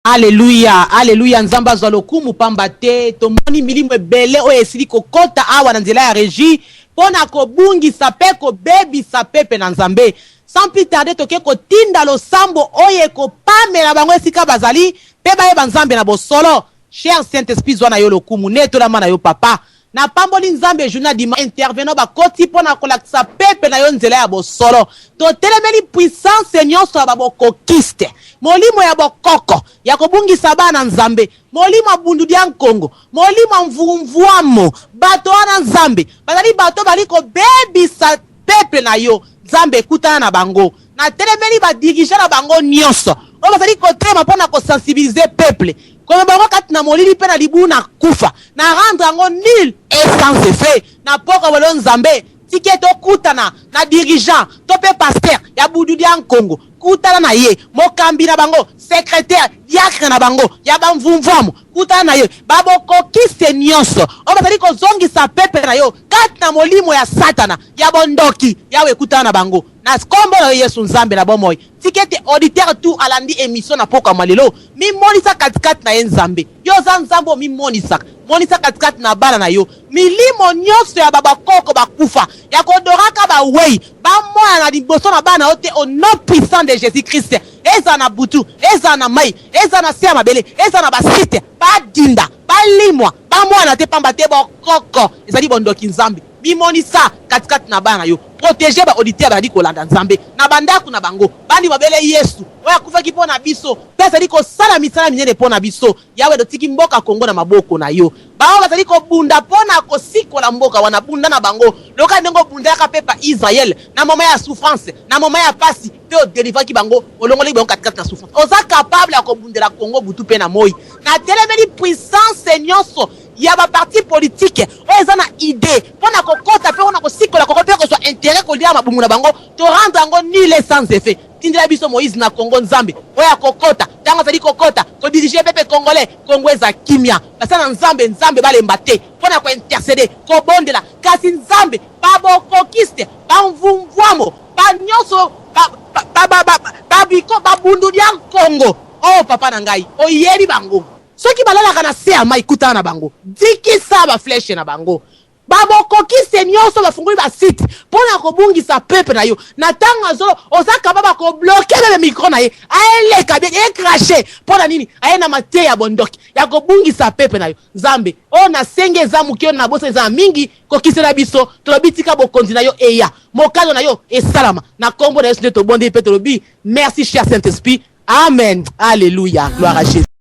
Alleluia, alleluia, Nzambe azwa lokumu pamba te tomoni milimo ebele oyo esili kokota awa na nzela ya regie mpo na kobungisa mpe kobebisa pepe na Nzambe. Sans plus tarder toke kotinda losambo oyo ekopamela bango esika bazali mpe bayeba Nzambe na bosolo. Cher Saint Esprit zwa na yo lokumu, netolama na yo Papa. Napamboli Nzambe journee ya dimanche intervenant bakoti mpo na kolakisa pepe na yo nzela ya bosolo. Totelemeli puissance nionso ya ba bokokiste, molimo ya bokoko ya kobungisa bana Nzambe, molimo ya bundu dia nkongo, molimo ya mvumvuamo. Bato wana Nzambe bazali bato bali kobebisa peuple na yo. Nzambe kutana na bango. Natelemeli ba dirigeants na bango nionso oyo bazali kotelema mpo na ko sensibiliser peuple, komema bango kati na molili mpe na libulu na kufa, na rendre yango nul et sans effet. Na pokwa bwa lelo Nzambe, tika ete okutana na dirigeant to mpe pasteur ya Bududia Nkongo, kutana na ye, mokambi na bango, secretaire, diacre na bango ya ba mvumvuamu, kutana na ye, ba bokokiste nionso oyo bazali kozongisa peuple na yo kati na molimo ya satana, ya bondoki, Yawe kutana na bango. Na kombo na yo Yesu Nzambe na bomoi, tika ete auditeur tout alandi emission na pokwa mwa lelo, mimonisa kati kati na ye Nzambe. Yo oza Nzambe oyo omimonisaka, monisa kati kati na bana na yo. Milimo nionso ya ba bakoko bakufa, ya kodoraka ba weyi, bamonana na liboso na bana na yo te au nom puissant de Jesus Christ. Ezala na butu, ezala na mayi, ezala na se ya mabele, ezala na ba site, badinda, balimwa, bamonana te pamba te bokoko ezali bondoki Nzambe. Mimonisa kati kati na bana na yo. Proteger ba auditeurs bazali kolanda Nzambe na ba ndaku na bango. Bandima bobele Yesu oyo akufaki mpo na biso mpe azali kosala misala minene mpo na biso. Yawe, totiki mboka Congo na maboko na yo. Baoyo bazali kobunda mpo na kosikola mboka wana, bunda na bango lokola ndenge obundaka mpe pa Israël na moment ya souffrance, na moment ya pasi, mpe o delivraki bango, olongolaki bango kati kati na souffrance. Oza capable ya kobundela Congo butu mpe na moyi. Natelemeli puissance nyonso ya ba partis politiques oyo eza na idee mpo na kokota mpe pona kosikola Congo mpe kozwa interet kolia mabumu na bango, to rendre yango nul et sans effet. Tindela biso Moïse na Congo Nzambe oyo akokota tango azali kokota ko diriger peuple congolais, Congo eza kimia. Basali na Nzambe, Nzambe balemba te mpo na ko interceder, kobondela, kasi Nzambe ba bokokiste, ba mvumvuamo, ba nionso ba ba ba ba ba biko ba bundu dia nkongo. Oh papa na ngai, oyebi bango. Soki balalaka na se ya mayi, kutana na bango, dikisa ba flèches na bango. Ba bokokiste nionso bafungoli ba site pona kobungisa peuple na yo. Na tango azolo, oza capable ya ko bloquer meme micro na ye, aleka bien, e cracher. Pona nini? Aye na mateya ya bondoki, ya kobungisa peuple na yo. Nzambe, oyo nasengi eza muke, oyo nabosani eza na mingi, kokisela biso. Tolobi tika bokonzi na yo eya, mokano na yo esalama. Na kombo na Yesu nde tobondeli pe tolobi, merci cher Saint Esprit. Amen. Alleluia. Gloire à Jesus.